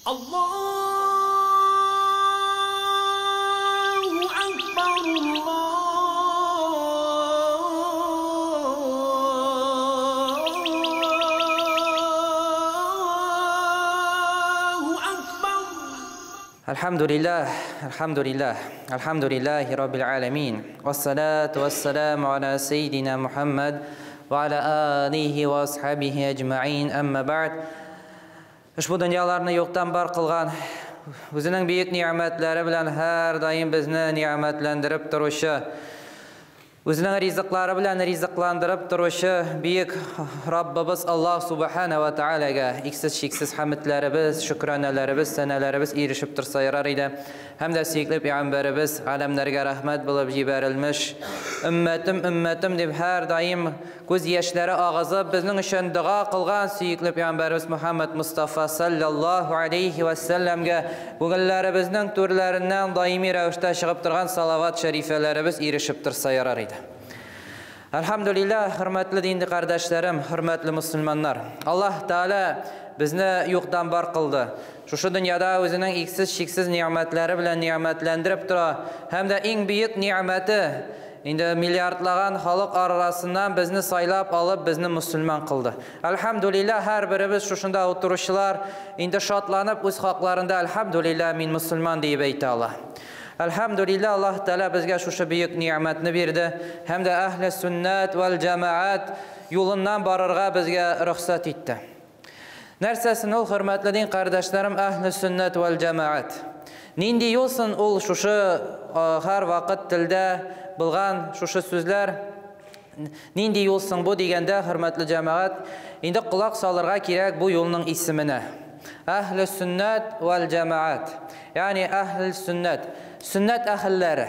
Allahu Akbar, Allahu Akbar. Alhamdulillah, alhamdulillah, alhamdulillahi rabbil alamin. Wassalatu wassalamu ala sayyidina Muhammad wa ala alihi wa ashabihi ajma'in. Amma ba'd. Ошбу дөньяларны юктан бар кылган, үзенең бөек ни'мәтләре белән һәр даим безне ни'мәтләндереп торучы, үзенең ризыклары белән ризыкландырып торучы бөек Раббыбыз Аллаһ субхана ва таалагә иксез-чиксез хәмдләребез, шөкранәләребез, сәнәләребез ирешеп торса ярар иде. Һәм дә сөекле пәйгамбәребез галәмнәргә рәхмәт булып җибәрелмеш, өммәтем, өммәтем дип һәр даим күз яшьләре агызып безнең өчен дога кылган сөекле пәйгамбәребез Мухаммад Мустафа саллаллаһу алейхи ва сәлләмгә күңелләребезнең түрләреннән даими рәвештә чыгып торган салават шәрифәләребез ирешеп торса ярар иде. Әлхәмдүлилләһ, хөрмәтле дин кардәшләрем, хөрмәтле мусульманнар. Аллаһ Тааля безне юктан бар кылды. Шушы дөньяда үзенең иксез-чиксез ни'мәтләре белән ни'мәтләндереп тора. Һәм дә иң бөек ни'мәте инде миллиардлаган халык арасыннан безне сайлап алып, безне мусульман кылды. Әлхәмдүлилләһ, һәр беребез шушында утыручылар инде шатланып үз хакларында әлхәмдүлилләһ, мин мусульман диеп әйтә ала. Әлхәмдүлилләһ, Аллаһ Тааля безгә шушы бөек ни'мәтне бирде. Һәм дә әһле сөннәт вәл җәмәгать юлыннан барырга безгә рөхсәт итте. Нәрсәсен ул, хөрмәтле дин кардәшләрем, әһле сөннәт вәл җәмәгать? Нинди юлсын ул шушы һәр вакыт телдә булган шушы сүзләр? Нинди юлсын бу дигәндә, хөрмәтле җәмәгать, инде колак салырга кирәк бу юлның исеменә. Әһле сөннәт вәл җәмәгать. Ягъни әһле сөннәт, сөннәт әһелләре.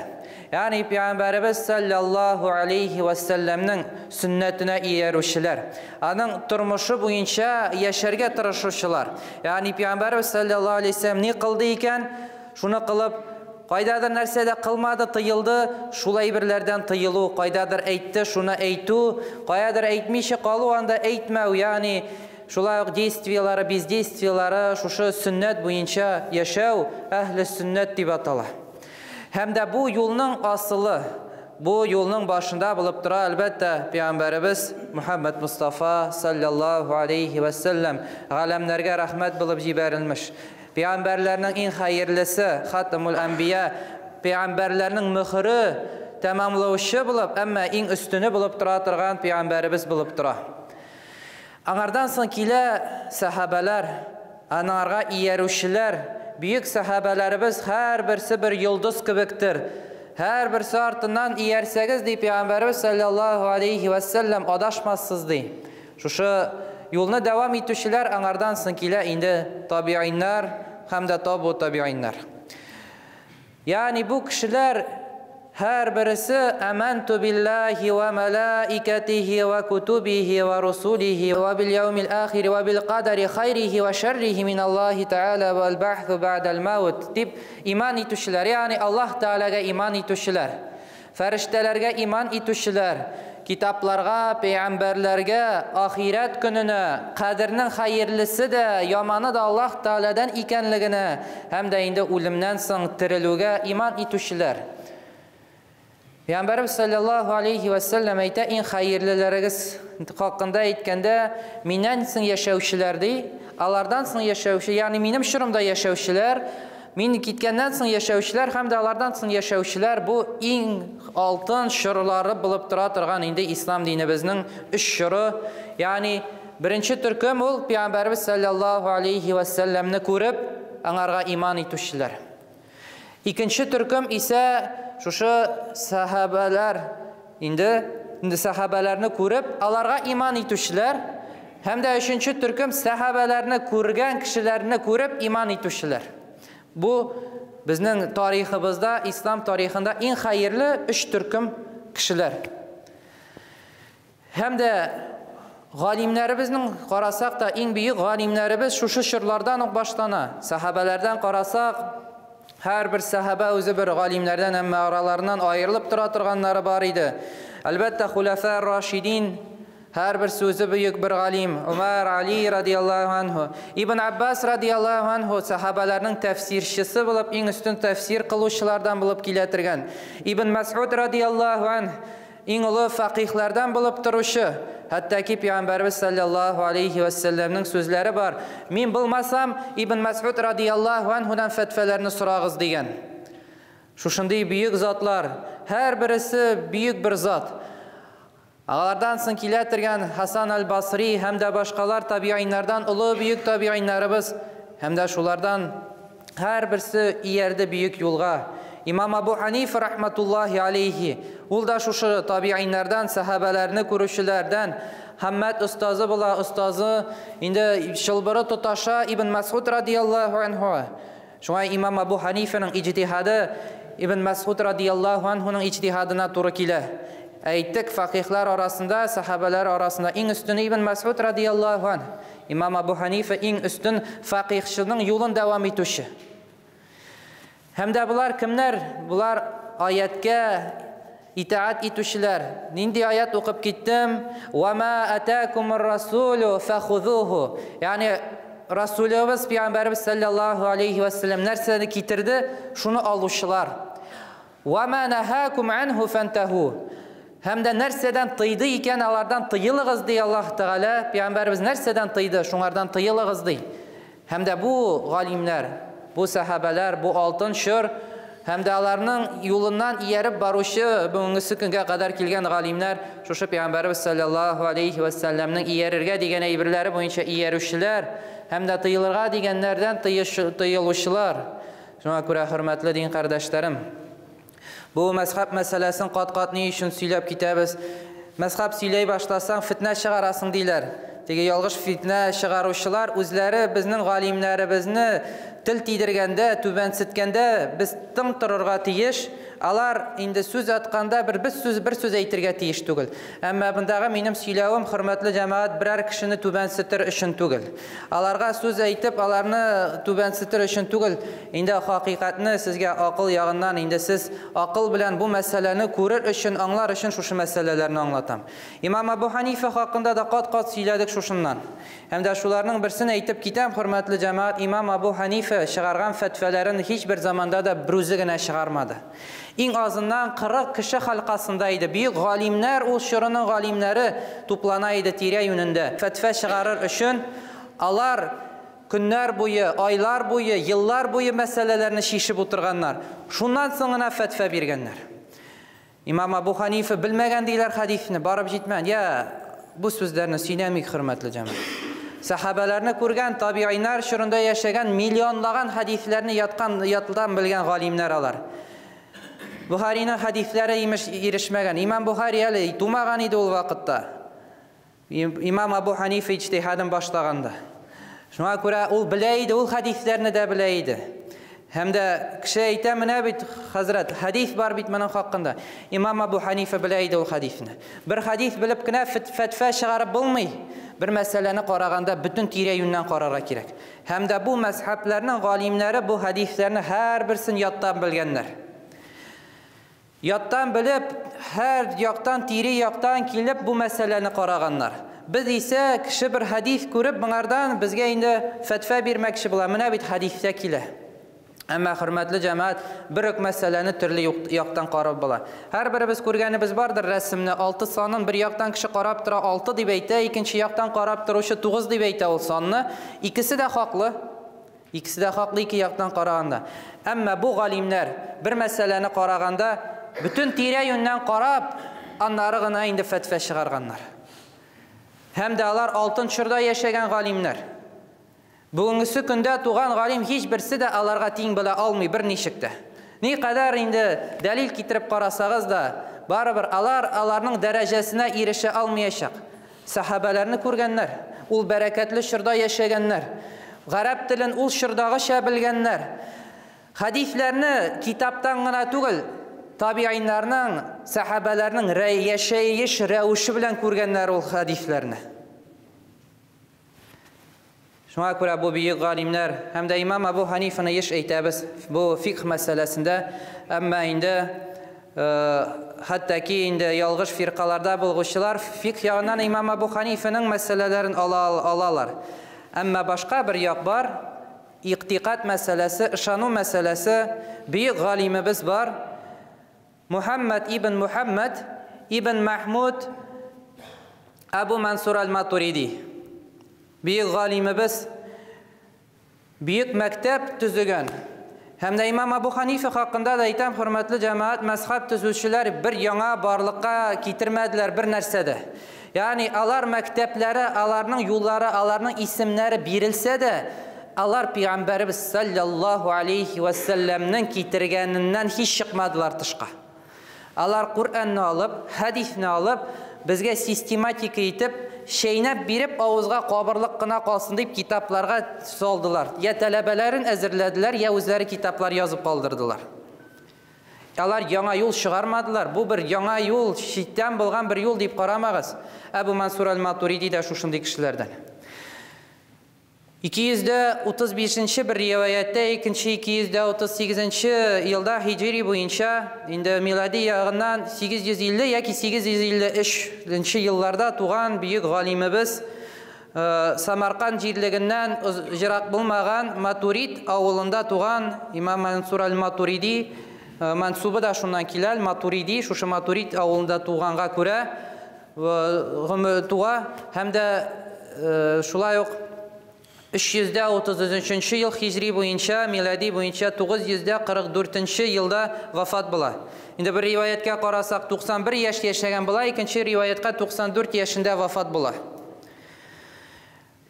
Ягъни Пәйгамбәребез саллаллаһу алейхи ва сәлләмнең сөннәтенә иярүчеләр, аның тормышы буенча яшәргә тырышучылар. Ягъни Пәйгамбәребез саллаллаһу алейхи ва сәлләм ни кылды икән, шуны кылып, кайдадыр нәрсә дә кылмады, тыелды, шул әйберләрдән тыелу, кайдадыр әйтте, шуны әйтү, каядыр әйтмичә калу, анда әйтмәү, ягъни шулай ук действиялары, бездействиялары шушы сөннәт буенча яшәү әһле сөннәт дип атала. Һәм дә бу юлның асылы, бу юлның башында булып тора, әлбәттә, Пәйгамбәребез Мухаммад Мустафа саллаллаһу алейхи ва сәлләм, галәмнәргә рәхмәт булып җибәрелмеш. Пәйгамбәрләрнең иң хәерлесе, Хатамул Әнбия, пәйгамбәрләрнең мөхере, тәмамлаучы булып, әмма иң өстене булып тора торган пәйгамбәребез булып тора. Аңардан соң килә сәхабәләр, анарга иярүчеләр, бөек сәхабәләребез һәрберсе бер йолдыз кебектер. Һәрберсе артыннан иярсәгез, ди Пәйгамбәребез саллаллаһу алейхи ва сәлләм, адашмассыз, ди. Шушы юлны дәвам итүчеләр аңардан соң килә инде табииннар һәм дә табу табииннар. Ягъни бу кешеләр һәрбересе аманту биллаһи ва малаикатихи ва кутубихи ва русулихи ва бил яумил ахир ва бил кадари хайрихи ва шаррихи мин Аллаһи тааля вал баъсу баъдал маут дип иман итүчеләр, ягъни Аллаһ Таалагә иман итүчеләр, фәрештәләргә иман итүчеләр, китапларга, пәйгамбәрләргә, ахирәт көненә, кадернең хәерлесе дә, яманы да Аллаһ Тааладан икәнлегенә һәм дә инде үлемнән соң терелүгә иман итүчеләр. Пәйгамбәребез саллаллаһу алейхи ва сәлләм әйтә, иң хәерлеләрегез хакында әйткәндә, миннән соң яшәүчеләр ди, алардан соң яшәүче, ягъни минем чорымда яшәүчеләр, мин киткәннән соң яшәүчеләр һәм дә алардан соң яшәүчеләр бу иң алтын чорлары булып тора торган инде ислам динебезнең өч чоры. Ягъни беренче төркем ул Пәйгамбәребез саллаллаһу алейхи ва сәлләмне күреп, аңарга иман итүчеләр. Икенче төркем исә шушы сәхабәләр, инде сәхабәләрне күреп, аларга иман итүчеләр, һәм дә өченче төркем сәхабәләрне күргән кешеләрне күреп иман итүчеләр. Бу безнең тарихыбызда, ислам тарихында иң хәерле өч төркем кешеләр. Һәм дә галимнәребезнең карасак та иң бөек галимнәребез шушы чорлардан ук башлана. Сәхабәләрдән карасак, һәрбер сәхабә үзе бер галимнәрдән, әмма араларыннан аерылып тора торганнары бар иде. Әлбәттә, хулафа рашидин Һәрберсе үзе бөек бер галим. Умар, Али радияллаһу анһу, Ибн Аббас радияллаһу анһу сахабаларның тәфсирчесе булып, иң өстен тәфсир кылучылардан булып килә торган. Ибн Мәс'уд радияллаһу анһу иң олы факихлардан булып торучы. Хәтта ки Пәйгамбәрбез саллаллаһу алейхи ва сәлләмнең сүзләре бар. Мин булмасам, Ибн Мәс'уд радияллаһу анһудан фәтвәләрне сорагыз дигән. Шушындый бөек затлар, һәрбересе бөек бер зат. Алардан соң килә торган Хасан аль-Басри һәм дә башкалар табииннардан олы бөек табииннарыбыз һәм дә шулардан һәрберсе иярде бөек юлга. Имам Абу Ханифа рахматуллахи алейхи, ул да шушы табииннардан, сахабаларны күрүчеләрдән, Хаммад остазы була, остазы инде чылбыры тоташа Ибн Мас'уд радияллаһу анһу. Шуңа имам Абу Ханифаның иҗтиһады Ибн Мас'уд радияллаһу анһуның иҗтиһадына туры килә. Әйттек, факихлар арасында, сахабалар арасында иң өстен Ибн Мас'уд радияллаһу анһу. Имам Абу Ханифа иң өстен факихчының юлын дәвам итүче. Һәм дә булар кемнәр? Булар аяткә итаат итүчеләр. Нинди аят укып киттем? Ва ма атакумур расулу фахузуху. Ягъни Расулыбыз Пәйгамбәрбез саллаллаһу алейхи ва саллям нәрсәне китерде, шуны алучылар. Ва ма нахакум анху фантаху. Һәм дә нәрсәдән тыйды икән, алардан тыелыгыз ди Аллаһ Тәгалә. Пәйгамбәрбез нәрсәдән тыйды, шуңардан тыелыгыз ди. Һәм дә бу галимнәр, бу сахабалар, бу алтын чор һәм дә аларның юлыннан ияреп баручы бүгенге көнгә кадәр килгән галимнәр, шушы Пәйгамбәрбез саллаллаһу алейхи ва саллямның иярергә дигән әйберләре буенча иярүчеләр һәм дә тыелырга дигәннәрдән тыелучылар. Шуңа күрә, хөрмәтле дин кардәшләрем, бу мәзһәб мәсьәләсен кат-кат ни өчен сөйләп китәбез? Мәзһәб сөйләй башласаң, фитнә чыгарасың диләр. Теге ялгыш фитнә чыгаручылар үзләре безнең галимнәребезне тел тидергәндә, түбәнсеткәндә без тың торырга тиеш. Алар инде сүз атканда бер без сүз бер сүз әйтергә тиеш түгел. Әмма бундагы минем сөйләвем, хөрмәтле җәмәгать, берәр кешене түбәнсетер өчен түгел. Аларга сүз әйтеп, аларны түбәнсетер өчен түгел. Инде хакыйкатьне сезгә акыл ягыннан, инде сез акыл белән бу мәсьәләне күрер өчен, аңлар өчен шушы мәсьәләләрне аңлатам. Имам Абу Ханифа хакында да кат-кат сөйләдек шушыннан. Һәм дә шуларның берсен әйтеп китәм, хөрмәтле җәмәгать, Имам Абу Ханифа чыгарган фәтвәләрен һичбер заманда да берүзе генә чыгармады. Иң азыннан 40 кеше халкасында иде. Бөек галимнәр, ул чорының галимнәре туплана иде тирә-юнендә. Фәтвә чыгарыр өчен алар көннәр буе, айлар буе, еллар буе мәсьәләләрне чишеп утырганнар. Шуннан соң гына фәтвә биргәннәр. Имам Абу Ханифа белмәгән диләр хәдисне, барып җитмәгән. Я, бу сүзләрне сөйләмик, хөрмәтле җәмәгать. Сахабаларны күргән, табииннар чорында яшәгән миллионлаган хәдисләрне яткан, ятлан белгән галимнәр алар. Бухариның хәдисләре имеш ирешмәгән. Имам Бухари әле тумаган иде ул вакытта. Имам Абу Ханифа иҗтиһадын башлаганда. Шуңа күрә ул белә иде, ул хәдисләрне дә белә иде. Һәм дә кеше әйтә, менә бит, хәзрәт, хәдис бар бит моның хакында. Имам Абу Ханифа белә иде ул хәдисне. Бер хәдис белеп кенә фәтвә чыгарып булмый. Бер мәсьәләне караганда бөтен тирә-юньнән карарга кирәк. Һәм дә бу мәзһәбләрнең галимнәре бу хәдисләрне һәрберсен яттан белгәннәр. Яттан белеп, һәр яктан, тире яктан килеп бу мәсьәләне караганнар. Без исә кеше бер хәдис күреп, моңардан безгә инде фәтвә бирмәкче була. Менә бит хәдистә килә. Әмма хөрмәтле җәмәгать, бер үк мәсьәләне төрле яктан карап була. Һәрберебез күргәнебез бардыр рәсемне, 6 санын бер яктан кеше карап тора 6 дип әйтә, икенче яктан карап торучы 9 дип әйтә ул санны. Икесе дә хаклы. Икесе дә хаклы ике яктан караганда. Әмма бу галимнәр бер мәсьәләне караганда бөтен тирә-юньнән карап, аннары гына инде фәтвә чыгарганнар. Һәм дә алар алтын чорда яшәгән галимнәр. Бүгенге көндә туган галим һич берсе дә аларга тиң була алмый бер ничек тә. Ни кадәр инде дәлил китереп карасагыз да, барыбер алар аларның дәрәҗәсенә ирешә алмаячак. Сахабаларны күргәннәр, ул бәрәкәтле чорда яшәгәннәр. Гарәп телен ул чордагыча белгәннәр. Хәдисләрне китаптан гына түгел, табииннарның, сахабаларның яшәеш рәвеше белән күргәннәр ул хәдисләрне. Шуңа күрә бу бөек галимнәр һәм дә Имам Абу Ханифаны еш әйтәбез бу фикх мәсьәләсендә, әмма инде Хәтта ки инде ялгыш фиркаларда булгучылар фикх ягыннан имам Абу Ханифаның мәсьәләләрен ала алалар. Әмма башка бер як бар, игътикад мәсьәләсе, ышану мәсьәләсе, бөек галимебез бар. Мухаммад ибн Мухаммад ибн Махмуд Абу Мансур аль-Матуриди. Бөек галимебез бөек мәктәп төзегән. Һәм дә имам Абу Ханифа хакында да әйтәм, хөрмәтле җәмәгать, мәзхәб төзүчеләр бер яңа барлыкка китермәделәр бер нәрсә дә. Ягъни алар мәктәпләре, аларның юллары, аларның исемнәре бирелсә дә, алар пәйгамбәребез саллаллаһу алейхи ва сәлләмнең китергәненнән һич чыкмадылар тышка. Алар Коръәнне алып, хәдисне алып, безгә систематика итеп, чәйнәп биреп, авызга кабырлык кына калсын дип китапларга салдылар. Я таләбәләрен әзерләделәр, я үзләре китаплар язып калдырдылар. Алар яңа юл чыгармадылар. Бу бер яңа юл, читтән булган бер юл дип карамагыз. Әбу Мансур аль-Матуриди дә шушындый кешеләрдән. 235 бер риваяттә, икенче 238 елда һиҗри буенча, инде милади ягыннан 850 яки 853 елларда туган бөек галимебез Самарканд җирлегеннән җырак булмаган Матурид авылында туган имам Мансур аль-Матуриди, мансубы да шуннан килә, Матуриди, шушы Матурид авылында туганга күрә туа һәм дә шулай ук 333 ел хиҗри буенча, милади буенча 944 елда вафат була. Инде бер риваяткә карасак 91 яшь яшәгән була, икенче риваятка 94 яшендә вафат була.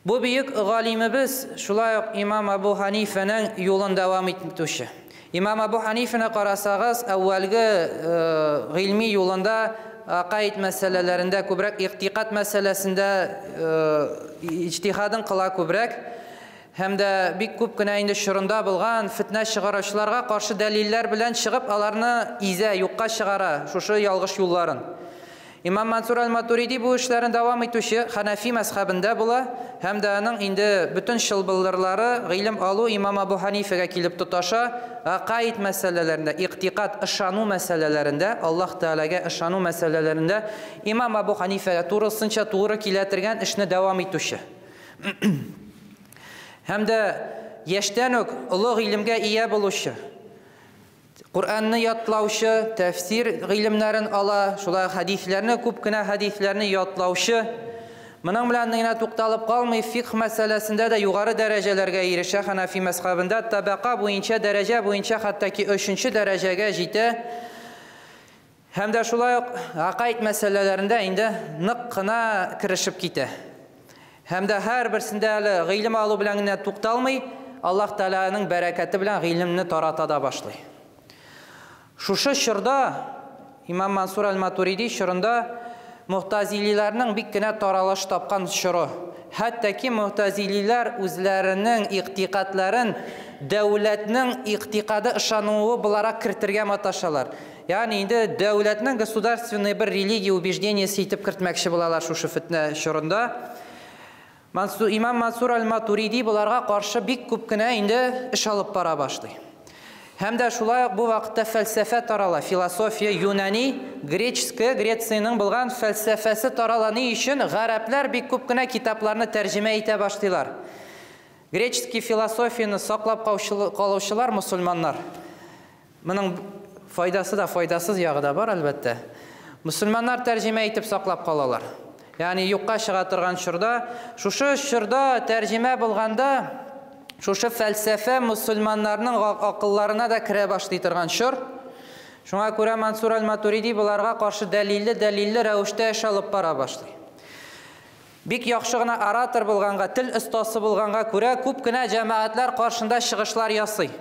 Бу бөек галимебез шулай ук имам Абу Ханифаның юлын дәвам итүче. Имам Абу Ханифаны карасагыз, әүвәлге гыйльми юлында акаид мәсьәләләрендә күбрәк, игътикад мәсьәләсендә иҗтихадын кыла күбрәк һәм дә бик күп кенә инде чорында булган фитнә чыгаручыларга каршы дәлилләр белән чыгып, аларны изә, юкка чыгара шушы ялгыш юлларын. Имам Мансур аль-Матуриди бу эшләрен дәвам итүче Ханафи мәзхәбендә була һәм дә аның инде бөтен чылбырлары гыйлем алу имам Абу Ханифәгә килеп тоташа. Акаид мәсьәләләрендә, игътикад, ышану мәсьәләләрендә, Аллаһ Тәгаләгә ышану мәсьәләләрендә имам Абу Ханифәгә турысынча туры килә торган эшне дәвам итүче. Һәм дә яшьтән үк олы гыйлемгә ия булучы, Коръәнне ятлаучы, тәфсир гыйлемнәрен ала, шулай хәдисләрне, күп кенә хәдисләрне ятлаучы. Моның белән генә тукталып калмый, фикх мәсьәләсендә дә югары дәрәҗәләргә ирешә. Ханафи мәзхәбендә табака буенча, дәрәҗә буенча хәтта ки 3нче дәрәҗәгә җитә. Һәм дә шулай ук акаид мәсьәләләрендә инде нык кына керешеп китә. Һәм дә һәрберсендә әле гыйлем алу белән генә тукталмый, Аллаһ Тәгаләнең бәрәкәте белән гыйлемне тарата да башлый. Шушы чорда, имам Мансур аль-Матуриди чорында муътазилиләрнең бик кенә таралыш тапкан чоры. Хәтта ки муътазилиләр үзләренең игътикадларын дәүләтнең игътикады ышануы буларак кертергә маташалар. Ягъни инде дәүләтнең государственный бер религия убеждениесе итеп кертмәкче булалар шушы фитнә чорында. Имам Мансур аль-Матуриди буларга каршы бик күп кенә инде эш алып бара башлый. Һәм дә шулай ук бу вакытта фәлсәфә тарала, философия юнани, греческая, Грециянең булган фәлсәфәсе тарала. Ни өчен? Гарәпләр бик күп кенә китапларны тәрҗемә итә башлыйлар. Греческий философияне саклап калучылар мусульманнар. Моның файдасы да, файдасыз ягы да бар, әлбәттә. Мусульманнар тәрҗемә итеп саклап калалар. Ягъни юкка чыга торган чорда, шушы чорда тәрҗемә булганда, шушы фәлсәфә мусульманнарның акылларына да керә башлый торган чор. Шуңа күрә Мансур аль-Матуриди буларга каршы дәлилле рәвештә эш алып бара башлый. Бик яхшы гына оратор булганга, тел остасы булганга күрә күп кенә җәмәгатьләр каршында чыгышлар ясый.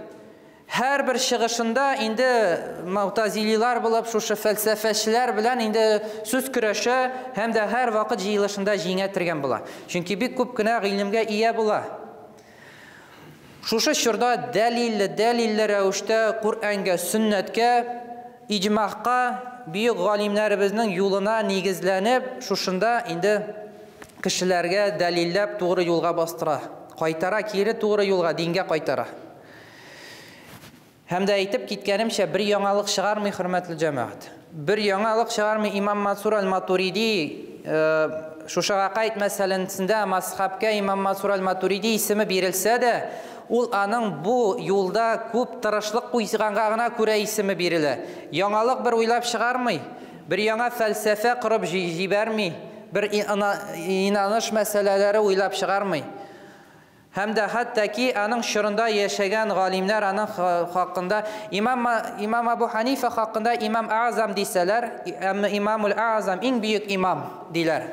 Һәрбер чыгышында инде муътазилилар булып, шушы фәлсәфәчеләр белән инде сүз көрәшә һәм дә һәр вакыт җыелышында җиңә торган була. Чөнки бик күп кенә гыйлемгә ия була. Шушы чорда дәлилле рәвештә Коръәнгә, сөннәткә, иҗмахка, бөек галимнәребезнең юлына нигезләнеп, шушында инде кешеләргә дәлилләп тугры юлга бастыра, кайтара, кире тугры юлга, дингә кайтара. Һәм дә әйтеп киткәнемчә, бер яңалык чыгармый, хөрмәтле җәмәгать. Бер яңалык чыгармый имам Мансур аль-Матуриди, шушы гакаид мәсьәләсендә мазхабка имам Мансур аль-Матуриди исеме бирелсә дә, ул аның бу юлда күп тырышлык куйганга гына күрә исеме бирелә. Яңалык бер уйлап чыгармый, бер яңа фәлсәфә корып җибәрми, бер инаныш мәсьәләләре уйлап чыгармый. Һәм дә хәтта ки аның чорында яшәгән галимнәр аның хакында имам Абу Ханифа хакында имам Аъзам дисәләр, имамул Аъзам иң бөек имам диләр.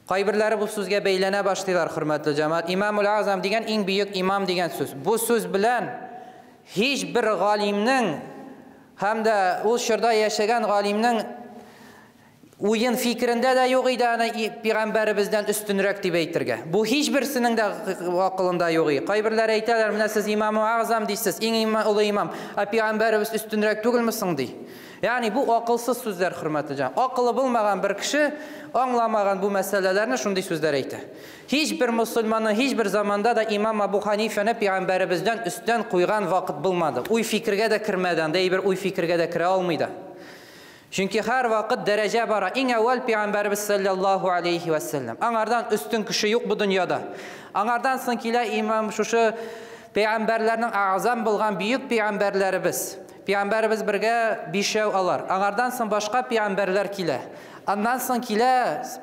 Кайберләре бу сүзгә бәйләнә башлыйлар, хөрмәтле җәмәгать. Имамул Аъзам дигән иң бөек имам дигән сүз. Бу сүз белән һич бер галимнең һәм дә ул чорда яшәгән галимнең уен фикерендә дә юк иде аны пәйгамбәребездән өстенрәк дип әйтергә. Бу һич берсенең дә акылында юк иде. Кайберләре әйтәләр, менә сез имаму Аъзам дисез, иң олы имам, ә пәйгамбәребез өстенрәк түгелме соң ди. Ягъни бу акылсыз сүзләр, хөрмәтле җәмәгать. Акылы булмаган бер кеше аңламаган бу мәсьәләләрне шундый сүзләр әйтә. Һич бер мусульманның һич бер заманда да имам Абу Ханифаны пәйгамбәребездән өстен куйган вакыт булмады. Уй фикергә дә кермәде, анда бер уй фикергә дә керә алмый да. Чөнки һәр вакыт дәрәҗә бара. Иң әүвәл пәйгамбәребез саллаллаһу алейхи ва саллям. Аңардан өстен кеше юк бу дөньяда. Аңардан соң килә имам шушы пәйгамбәрләрнең аъзам булган бөек пәйгамбәрләребез. Пәйгамбәребез бергә бишәү алар. Аңардан соң башка пәйгамбәрләр килә. Аннан соң килә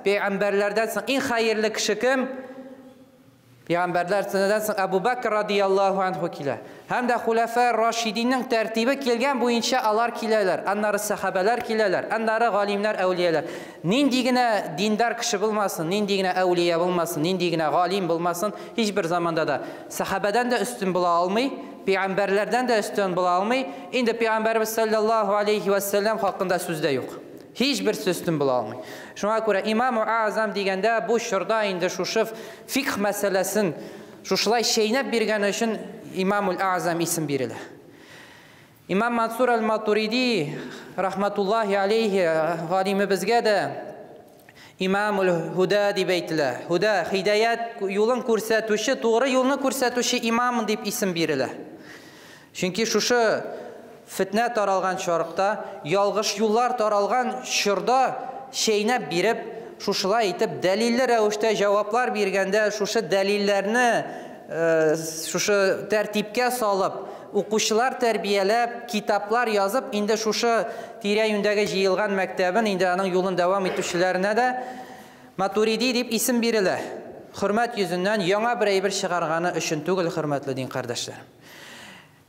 пәйгамбәрләрдән соң иң хәерле кеше кем? Пәйгамбәрләрдән соң Абу Бакр радияллаһу анху килә. Һәм дә хулафа Рашидинның тәртибе килгән буенча алар киләләр. Аннары сахабалар киләләр, аннары галимнәр, әүлияләр. Нинди генә диндар кеше булмасын, нинди генә әүлия булмасын, нинди генә галим булмасын, һичбер заманда да сахабадан да өстен була алмый, пәйгамбәрләрдән дә өстен була алмый. Инде пәйгамбәрбез саллаллаһу алейхи ва саллям хакында сүз дә юк. Һич бер өстен була алмый. Шуңа күрә имам Аъзам дигәндә бу чорда инде шушы фикх мәсьәләсен шушылай чәйнәп биргән өчен имамул Аъзам исем бирелә. Имам Мансур аль-Матуриди рахматуллаһи алейхи галимебезгә дә имамул Худа дип әйтелә. Худа хидаят юлын күрсәтүче, тугры юлны күрсәтүче имам дип исем бирелә. Чөнки шушы фитнә таралган чорда, ялгыш юллар таралган чорда чәйнәп биреп, шушылай итеп дәлилле рәвештә җаваплар биргәндә, шушы дәлилләрне шушы тәртипкә салып, укучылар тәрбияләп, китаплар язып, инде шушы тирә-юньдәге җыелган мәктәбен, инде аның юлын дәвам итүчеләренә дә Матуриди дип исем бирелә. Хөрмәт йөзеннән яңа бер әйбер чыгарганы өчен түгел, хөрмәтле дин кардәшләр.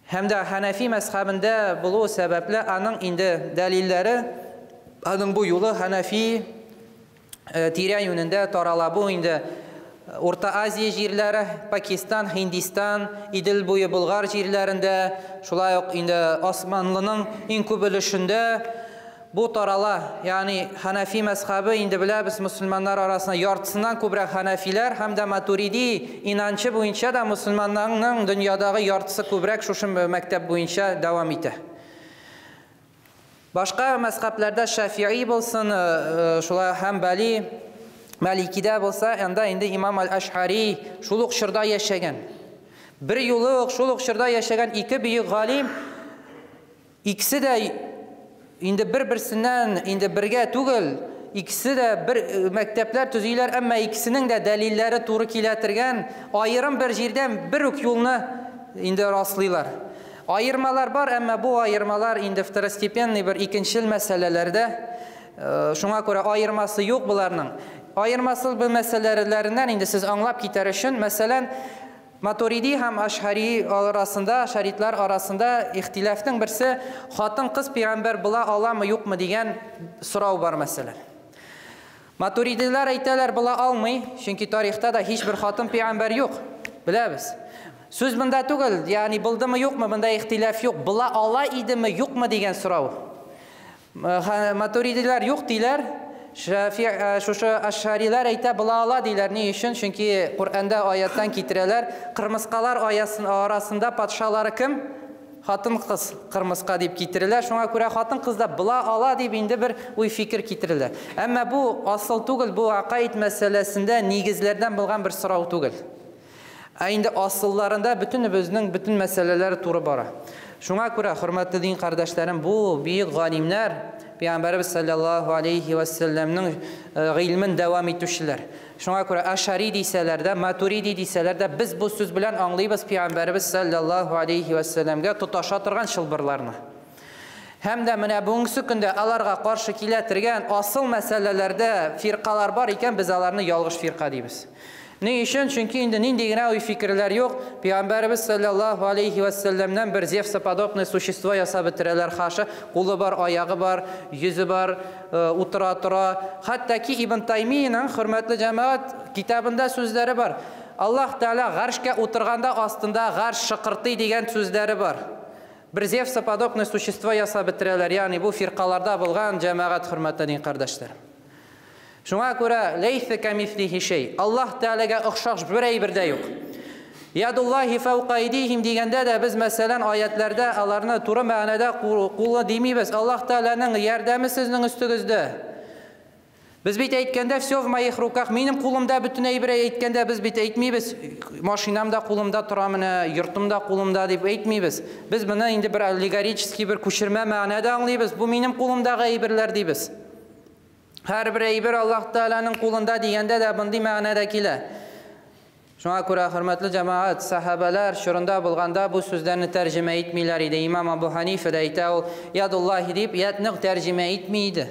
Һәм дә Ханафи мәзһәбендә булу сәбәпле аның инде дәлилләре, аның бу юлы Ханафи тирә-юнендә тарала. Бу инде Урта Азия җирләре, Пакистан, Һиндистан, Идел буе Болгар җирләрендә, шулай ук инде Османлының иң күп өлешендә бу тарала. Ягъни Ханафи мәзһәбе инде беләбез, мусульманнар арасында яртысыннан күбрәк ханафиләр һәм дә Матуриди инанчы буенча да мусульманнарның дөньядагы яртысы күбрәк шушы мәктәп буенча дәвам итә. Башка мәзһәбләрдә Шафии булсын, шулай Ханбали, Маликидә булса, анда инде имам аль-Ашһари шул ук чорда яшәгән. Бер юлы ук шул ук чорда яшәгән ике бөек галим, икесе дә инде бер-берсеннән инде бергә түгел, икесе дә бер мәктәпләр төзиләр, әмма икесенең дә дәлилләре туры килә торган, аерым бер җирдән бер үк юлны инде раслыйлар. Аермалар бар, әмма бу аермалар инде второстепенный бер икенчел мәсьәләләрдә, шуңа күрә аермасы юк буларның. Аермасы бу мәсьәләләреннән инде сез аңлап китәр өчен, мәсәлән, Матуриди һәм Ашһари арасында, ашаритлар арасында ихтилафның берсе хатын-кыз пәйгамбәр була аламы, юкмы дигән сорау бар мәсәлән. Матуридиләр әйтәләр, була алмый, чөнки тарихта да һичбер хатын пәйгамбәр юк, беләбез. Сүз монда түгел, ягъни булдымы, юкмы, монда ихтилаф юк, була ала идеме, юкмы дигән сорау. Матуридиләр юк диләр, шушы ашарилар әйтә, була ала диләр. Ни өчен? Чөнки Коръәндә аяттан китерәләр, кырмыскалар арасында патшалары кем? Хатын-кыз кырмыска дип китерелә. Шуңа күрә хатын-кыз да була ала дип инде бер уй фикер китерелә. Әмма бу асыл түгел, бу акаид мәсьәләсендә нигезләрдән булган бер сорау түгел. Ә инде асылларында бөтенебезнең бөтен мәсьәләләре туры бара. Шуңа күрә, хөрмәтле дин кардәшләрем, бу бөек галимнәр, Пәйгамбәребез саллаллаһу алейхи ва сәлләмнең гыйльмен дәвам итүчеләр. Шуңа күрә Ашари дисәләр дә, Матуриди дисәләр дә, без бу сүз белән аңлыйбыз Пәйгамбәребез саллаллаһу алейхи ва сәлләмгә тоташа торган чылбырларны. Һәм дә менә бүгенге көндә аларга каршы килә торган асыл мәсьәләләрдә фиркалар бар икән, без аларны ялгыш фирка дибез. Ни өчен? Чөнки инде нинди генә уй фикерләр юк, Пәйгамбәребез саллаллаһу алейхи ва сәлләмнән бер зевсоподобное существо ясап бетерәләр, хаша, кулы бар, аягы бар, йөзе бар, утыра тора. Хәтта ки Ибн Таймиянең, хөрмәтле җәмәгать, китабында сүзләре бар. Аллаһ Тәгалә гаршкә утырганда астында гарш шыкыртый дигән сүзләре бар. Бер зевсоподобное существо ясап бетерәләр, ягъни бу фиркаларда булган җәмәгать, хөрмәтле дин кардәшләр. Шуңа күрә ләйсә камислихи шәй. Аллаһ Тәгаләгә охшаш бер әйбер дә юк. Ядуллаһи фәүка айдихим дигәндә дә без, мәсәлән, аятларда аларны туры мәгънәдә кулы димибез. Аллаһ Тәгаләнең ярдәме сезнең өстегездә. Без бит әйткәндә все в моих руках, минем кулымда бөтен әйбер әйткәндә без бит әйтмибез, машинам да кулымда тора менә, йортым да кулымда дип әйтмибез. Без моны инде бер аллегорический бер күчермә мәгънәдә аңлыйбыз. Бу минем кулымдагы әйберләр дибез. Һәрбер әйбер Аллаһ Тәгаләнең кулында дигәндә дә мондый мәгънәдә килә. Шуңа күрә, хөрмәтле җәмәгать, сахабалар чорында булганда бу сүзләрне тәрҗемә итмиләр иде. Имам Абу Ханифа да әйтә ул, ядуллаһи дип, ядны тәрҗемә итми иде.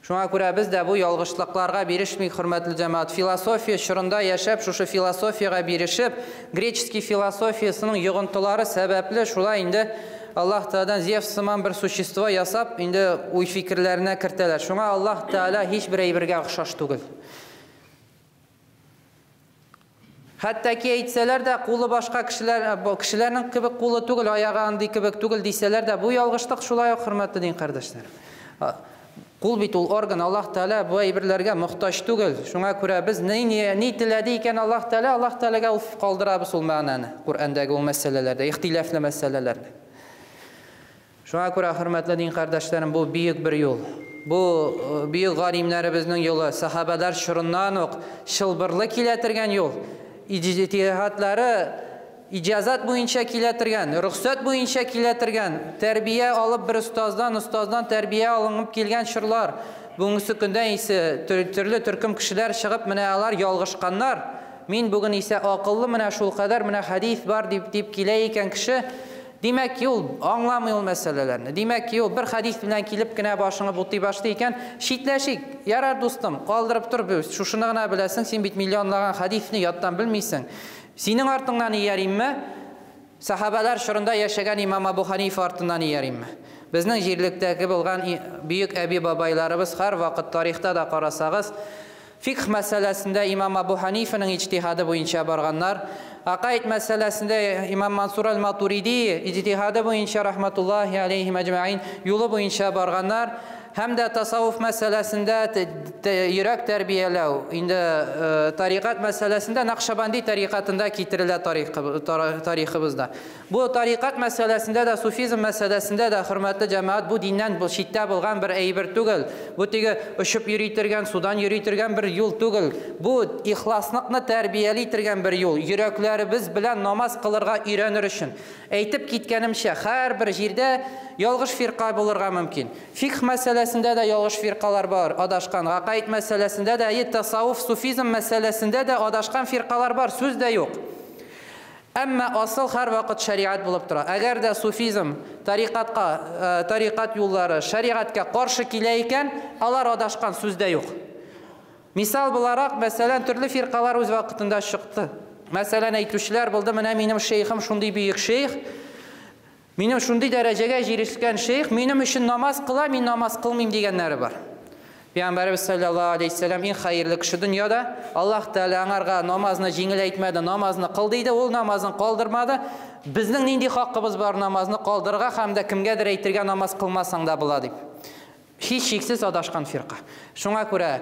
Шуңа күрә без дә бу ялгышлыкларга бирешмик, хөрмәтле җәмәгать. Философия чорында яшәп, шушы философиягә бирешеп, греческий философиясының йогынтылары сәбәпле шулай инде Аллаһ Тәгаләдән Зевс сыман бер существо ясап, инде уй фикерләренә кертәләр. Шуңа Аллаһ Тәгалә һичбер әйбергә охшаш түгел. Хәтта ки әйтсәләр дә, кулы башка кешеләр, кешеләрнең кебек кулы түгел, аягы андый кебек түгел дисәләр дә, бу ялгышлык шулай ук, хөрмәтле дин кардәшләр. Кул бит ул орган, Аллаһ Тәгалә бу әйберләргә мохтаҗ түгел. Шуңа күрә без ни, ни теләде икән Аллаһ Тәгалә, Аллаһ Тәгаләгә ул калдырабыз ул мәгънәне, Коръәндәге ул мәсьәләләрдә, ихтилафлы мәсьәләләрне. Шуңа күрә, хөрмәтле дин кардәшләрем, бу бөек бер юл. Бу бөек галимнәребезнең юлы, сахабалар чорыннан ук чылбырлы килә торган юл. Иҗтиһадлары иҗазат буенча килә торган, рөхсәт буенча килә торган, тәрбия алып бер остаздан, остаздан тәрбия алынып килгән чорлар. Бүгенге көндә исә төрле төркем кешеләр чыгып, менә алар ялгышканнар. Мин бүген исә акыллы, менә шул кадәр менә хәдис бар дип дип килә икән кеше, димәк ки ул аңламый ул мәсьәләләрне. Димәк ки ул бер хәдис белән килеп кенә башыңа бутый башлый икән, читләшик. Ярар, дустым, калдырып тор, шушыны гына беләсең, син бит миллионлаган хәдисне яттан белмисең. Синең артыңнан ияримме? Сахабалар чорында яшәгән имам Абу Ханифа артыннан ияримме? Безнең җирлектәге булган бөек әби-бабайларыбыз һәр вакыт тарихта да карасагыз, фикх мәсьәләсендә имам Абу Ханифаның иҗтиһады буенча барганнар, акаид мәсьәләсендә имам Мансур аль-Матуриди иҗтиһады буенча рахматуллаһи алейһи мәҗмәин юлы буенча барганнар, һәм дә тасаввуф мәсьәләсендә йөрәк тәрбияләү, инде тарикат мәсьәләсендә Накшабанди тарикатында китерелә тарихыбызда. Бу тарикат мәсьәләсендә дә, суфизм мәсьәләсендә дә, хөрмәтле җәмәгать, бу диннән бу читтә булган бер әйбер түгел. Бу теге очып йөри торган, судан йөри торган бер юл түгел. Бу ихласлыкны тәрбияли торган бер юл. Йөрәкләребез белән намаз кылырга өйрәнер өчен. Әйтеп киткәнемчә, һәрбер җирдә ялгыш фирка булырга мөмкин. Фикх мәсьәләсендә дә ялгыш фиркалар бар, адашкан. Гакаид мәсьәләсендә дә, тасаввуф, суфизм мәсьәләсендә дә адашкан фиркалар бар, сүз дә юк. Әмма асыл һәр вакыт шәриат булып тора. Әгәр дә суфизм, тарикатка, тарикат юллары шәриатка каршы килә икән, алар адашкан, сүз дә юк. Мисал буларак, мәсәлән, төрле фиркалар үз вакытында чыкты. Мәсәлән, әйтүчеләр булды, менә минем шейхым шундый бөек шейх, минем шундый дәрәҗәгә җирешкән шейх, минем өчен намаз кыла, мин намаз кылмыйм дигәннәре бар. Пәйгамбәребез саллаллаһу алейһи вәсәлләм иң хәерле кеше дөньяда. Аллаһ Тәгалә аңарга намазны җиңел әйтмәде, намазны кыл диде, ул намазын калдырмады. Безнең нинди хакыбыз бар намазны калдырырга һәм дә кемгәдер әйтергә намаз кылмасаң да була дип. Һичшиксез адашкан фирка. Шуңа күрә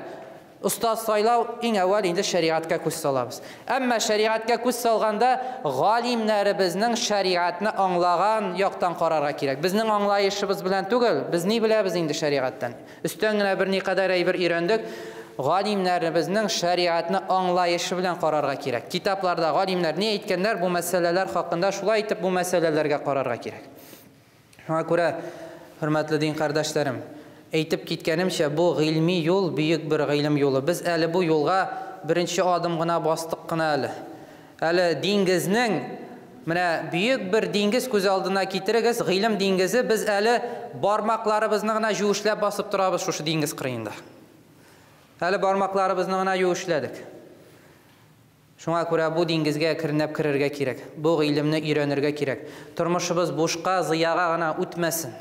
остаз сайлау иң әүвәл инде шәриғатка күз салабыз. Әмма шәриғатка күз салганда галимнәребезнең шәриғатны аңлаган яктан карарга кирәк. Безнең аңлаешыбыз белән түгел, без ни беләбез инде шәриғаттан? Өстән генә берникадәр әйбер өйрәндек. галимнәребезнең шәригатьне аңлаешы белән карарга кирәк. Китапларда галимнәр ни әйткәннәр бу мәсьәләләр хакында, шулай итеп бу мәсьәләләргә карарга кирәк. Шуңа күрә, хөрмәтле дин кардәшләрем, әйтеп киткәнемчә, бу гыйльми юл бөек бер гыйлем юлы. Без әле бу юлга беренче адым гына бастык кына әле. Әле диңгезнең, менә бөек бер диңгез күз алдына китерегез, гыйлем диңгезе, без әле бармакларыбызны гына юешләп басып торабыз шушы диңгез кырыенда. Әле бармакларыбызны гына юешләдек. Шуңа күрә бу диңгезгә әкренләп керергә кирәк. Бу гыйлемне өйрәнергә кирәк. Тормышыбыз бушка, зыяга гына үтмәсен.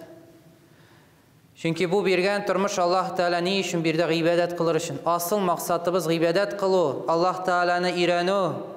Чөнки бу биргән тормыш Аллаһ Тәгалә ни өчен бирде? Гыйбадәт кылыр өчен. Асыл максатыбыз гыйбадәт кылу, Аллаһ Тәгаләне өйрәнү.